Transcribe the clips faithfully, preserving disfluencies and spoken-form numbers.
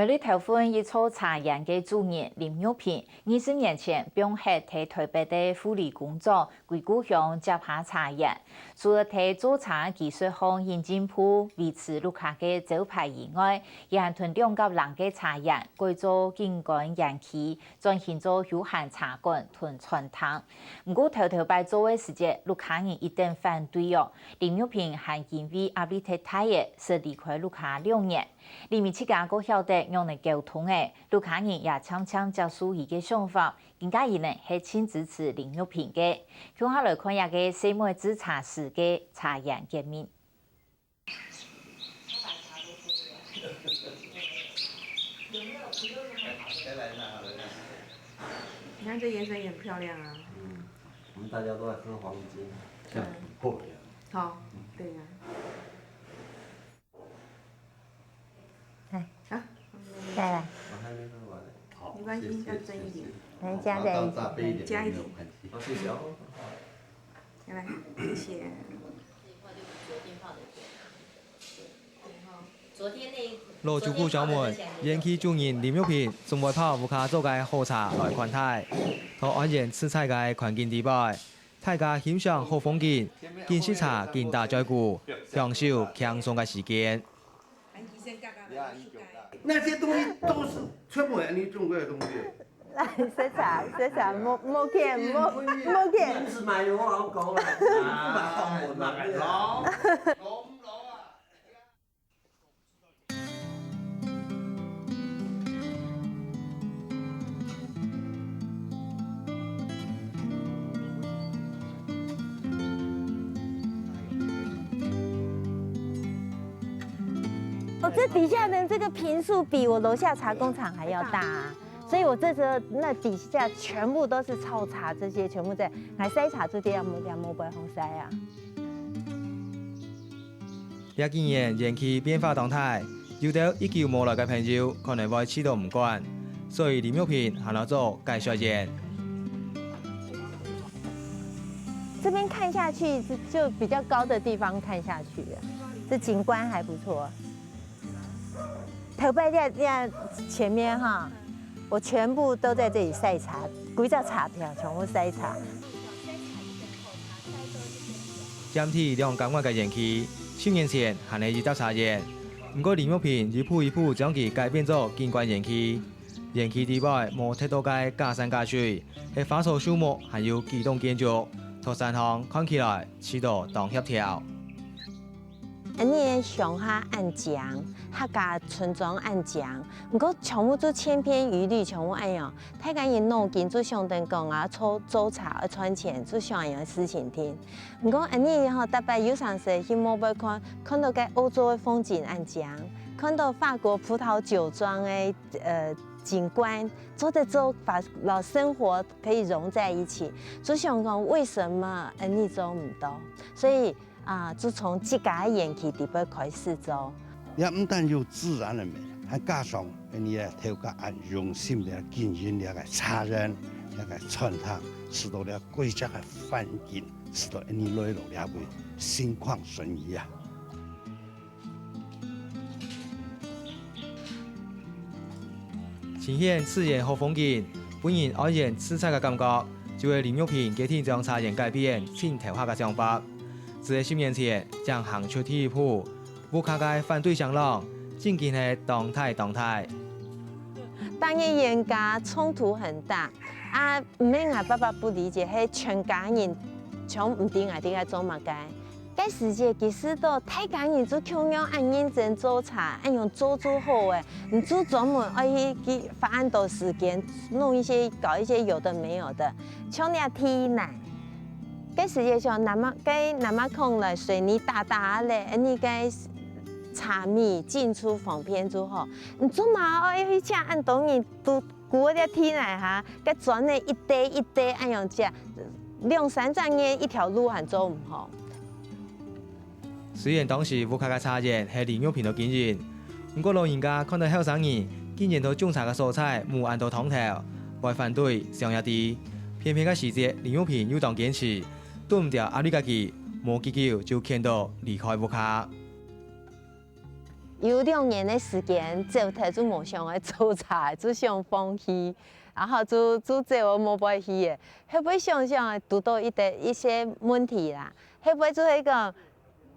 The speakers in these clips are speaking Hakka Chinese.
苗栗頭份一座茶園个主人林玉萍，二十年前放忒在臺北个護理工作，歸故鄉接下茶園。除了在做茶技術項有進步，維持屋下个招牌以外，佢還同兩甲零个茶園改做景觀園區，轉型做休閒茶館同餐廳。毋過頭頭擺做个時節，屋下人一等反對哦。林玉萍還因為壓力忒大了，識離開屋下六年。 你等自家過曉得仰般溝通欸，屋下人也漸漸接受佢个想法，今下佢等係盡支持林玉萍个。共下來看這個細妹製茶師个茶園革命。你看這顏色也很漂亮啊。嗯，我們大家都在喝黃金，這樣很破表。好，對呀、哎，啊，再来，我還沒喝完呢。没关系，要蒸一点。来加点一大杯一点，加一点没有关系。好，谢谢哦。来，谢谢。老主顧小妹，園區主人林玉萍總會泡屋下做个好茶來款待，同安然自在个環境底背，大家欣賞好風景，緊食茶緊打嘴鼓，享受輕鬆个時間。那些東西都是全部恁呢種過的東西。來，洗茶，洗茶，莫莫見，莫莫見。名字嘛有好講啦，名字嘛好聞嘛，對啊。哦，這底下的這個坪數比我樓下茶工廠還要大啊，所以我這時候那底下全部都是泡茶，這些全部在，還曬茶就這樣，這樣莫不會風曬啊。 這幾年園區變化當大，有兜已久無來个朋友可能會試著毋慣，所以林玉萍還愛做解說員。這邊看下去是就比較高的地方看下去了，這景觀還不錯。頭擺在在前面哈，我全部都在這裡曬茶，歸隻茶坪全部曬茶。 佔地兩公頃个園區，十年前還係一搭茶園，毋過林玉萍一步一步將佢改變做景觀園區。園區底背無忒多个假山假水，係花草樹木還有幾棟建築，在山項看起來試著當協調。 恁呢个鄉下恁靚，客家村莊恁靚，毋過全部就千篇一律，全部恁樣。大家人腦筋就想等講啊，做做茶愛賺錢，就想恁樣个事情定。毋過恁呢吼，逐擺有常時去莫會看，看到該歐洲个風景恁靚，看到法國葡萄酒莊个呃景觀，做得做把老生活可以融在一起，就想講為什麼恁呢做毋到？所以 啊，就從自家个園區底背開始做。也毋單有自然个美，還加上恁呢个頭家恁用心个經營這个茶園、這个餐廳，使到這歸隻个環境，使到恁呢來到這位心曠神怡啊！ 呈現自然好風景，分人安然自在个感覺，就係林玉萍決定將茶園改變，盡頭下个想法。就係十年前，正行出第一步，屋下个反對聲浪，正經係當大當大。當然冤家衝突很大，啊，毋係𠊎爸爸不理解，係全家人全毋知𠊎兜愛做麼个。 該時節其實都大家人就共樣恁認真做茶，恁樣做就好欸，毋就專門愛去去花恁多時間弄一些搞一些有的沒有的，像這地泥。該時節像南媽該南媽孔來水泥打打咧，恁呢該茶米進出方便就好，毋就嘛愛去請恁多人都 跍這地泥下，該磚仔一垤一垤恁樣接，兩三隻月一條路還做毋好。雖然當時屋下个茶園係林玉萍个經營，毋過老人家看到後生人竟然在種茶个所在舞恁多湯頭，會反對想也知。偏偏該時節，林玉萍又當堅持，擋毋牢壓力个佢，無幾久就譴到離開屋下。有兩年个時間，走忒就無想愛做茶，就想放棄，然後就就走無愛去个。後尾想想，堵到一个一些問題啦。後尾就係講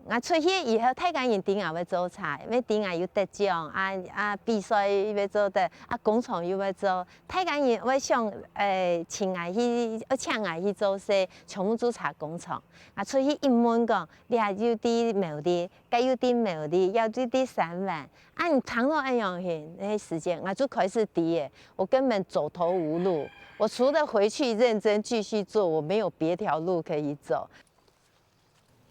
，𠊎出去以後，大家人知𠊎會做茶，因為知𠊎有得獎啊啊，比賽又會做得啊，工廠又會做，大家人會想，誒，請𠊎去，愛請𠊎去做事，全部做茶工廠。啊，出去一問講，這有在苗栗，該有在苗栗，也有在三灣。啊，你聽到恁樣形，那時間，𠊎就開始知个，我根本走投無路。我除了回去認真繼續做，我沒有別條路可以走。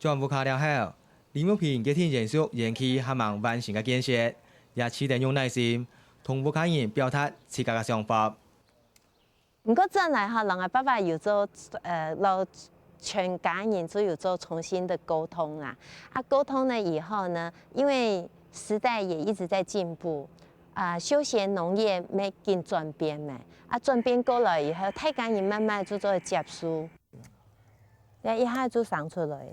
轉屋下了後，林玉萍決定延續園區還吂完成个建設，也試等用耐心同屋下人表達自家个想法。 毋過轉來吼，摎𠊎爸爸有做，呃，摎全家人就有做重新的溝通啦。啊，溝通了以後呢，因為時代也一直在進步，啊，休閒農業乜緊轉變咩，啊，轉變過來以後，大家人慢慢就做接受，這一下就生出來了。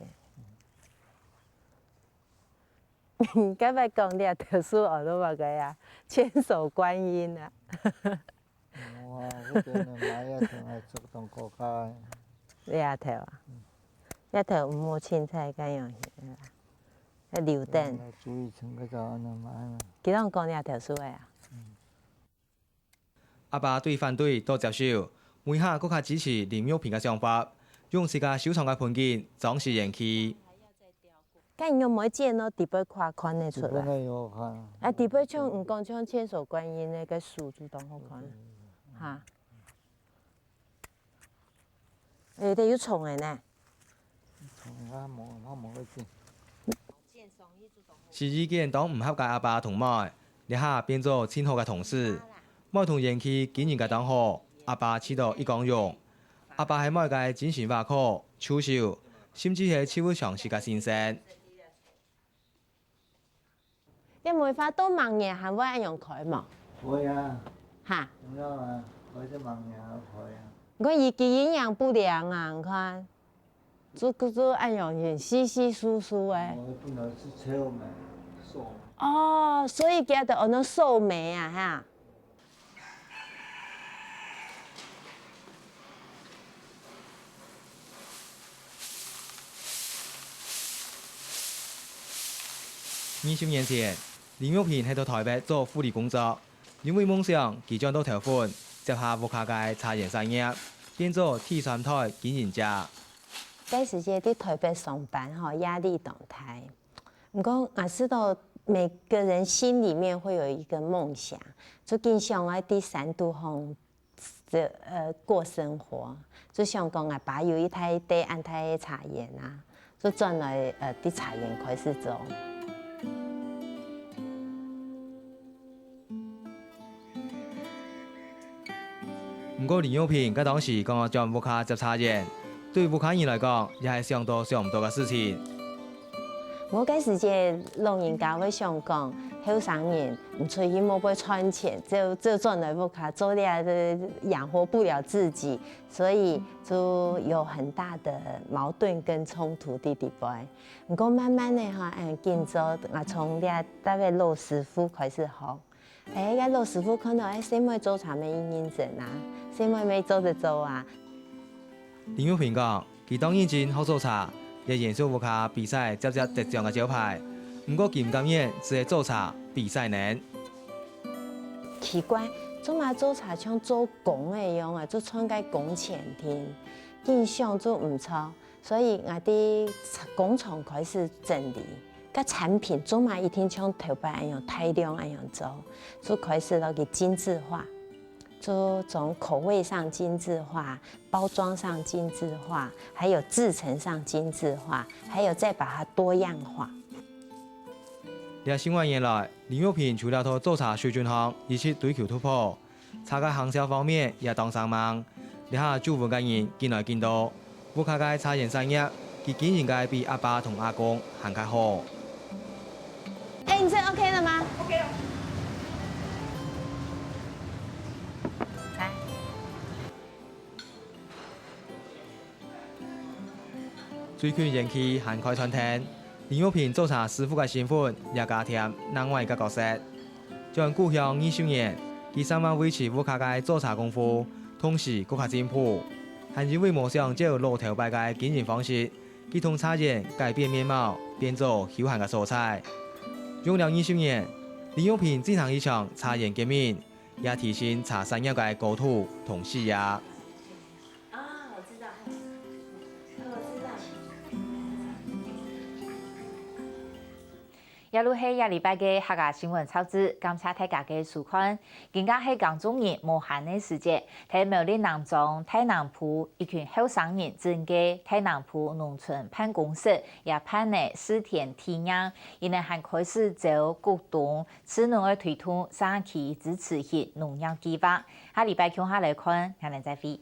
該擺講這頭樹學到麼个啊？千手觀音啊。 哇，我覺得買啊，同來做當高價。這頭啊，這頭毋好凊彩恁樣去啊，愛留等。注意成个就恁樣買啊。佢攏講這頭樹个啊。阿爸對反對到接受，尾下閣較支持林玉萍个想法，用自家收藏个盆景裝飾園區。 該你有無見到底背看看得出來？底背有看。啊，底背像你講像千手觀音那個樹就當好看，哈。有的有蟲的呢。蟲啊，無，我無去見。 時機揀當毋合个阿爸同妹，這下變做盡好个同事。妹同園區經營个當好，阿爸試著異光榮。阿爸係妹个精神依靠、助手，甚至係植物常識个先生。這梅花到明年還會恁樣開無？會啊，哈？當然啊，開到明年還開啊。你看佢營養不良啊，你看。 就就恁樣形，稀稀疏疏个。哦，本來係臭美，瘦美。哦，所以佢就安到瘦美啊，哈。二十年前，林玉萍係到台北做護理工作， 因為夢想，佢轉到頭份，接下屋下个茶園產業，變做第三代經營者。該時節在台北上班吼，壓力當大。毋過，𠊎知道每個人心裡面會有一個夢想，就緊想愛在山肚項，這，呃，過生活，就想講𠊎爸有一大堆恁大个茶園啊，就轉來，呃，在茶園開始做。 毋過林玉萍該當時講愛轉屋下接茶園，對屋下人來講，也係想都想毋到个事情。無該時節，老人家會想講，後生人毋出去無愛賺錢，就就轉來屋下做這个養活不了自己，所以就有很大的矛盾跟衝突在裡背。毋過慢慢个吼，嗯，緊做，𠊎從這大位老師傅開始學。 哎，該老師傅看到，哎，細妹做茶乜認真啊，細妹乜做得做啊。林玉萍講，佢當認真學做茶，也延續屋下比賽接接得獎个招牌。毋過佢毋甘願只係做茶比賽呢。奇怪，做麼做茶像做工个樣啊，就賺該工錢定，印象就毋錯。 所以𠊎在工廠開始整理，該產品做麼一定像頭擺恁樣大量恁樣做，就開始摎佢精緻化，就從口味上精緻化、包裝上精緻化，還有製程上精緻化，還有再把它多樣化。這十外年來，林玉萍除了在做茶水準項一直追求突破， 茶个行銷方面也當生猛，這下煮茶个人緊來緊多，屋下个茶園產業，佢經營个比阿爸同阿公還較好。哎，你這OK了嗎？OK了。來。最近園區還開餐廳，林玉萍做茶師傅个身份也加添另外一个角色。轉故鄉二十年，佢毋單維持屋下个做茶功夫，同時閣較進步，還因為無想照老頭擺个經營方式，佢同茶園改變面貌，變做休閒个所在。用了二十年，林玉萍進行一場茶園革命，也提升茶產業个高度同視野。啊，我知道，我知道。這就係這禮拜个客家新聞雜誌，感謝大家个收看。今下係耕種人無閒个時節，在苗栗南庄大南埔一群後生人整个大南埔農村辦公室也辦了試田體驗，佢等還開始招股東， 持續愛推動社區支持型農業計畫。下禮拜共下來看，𠊎等再會。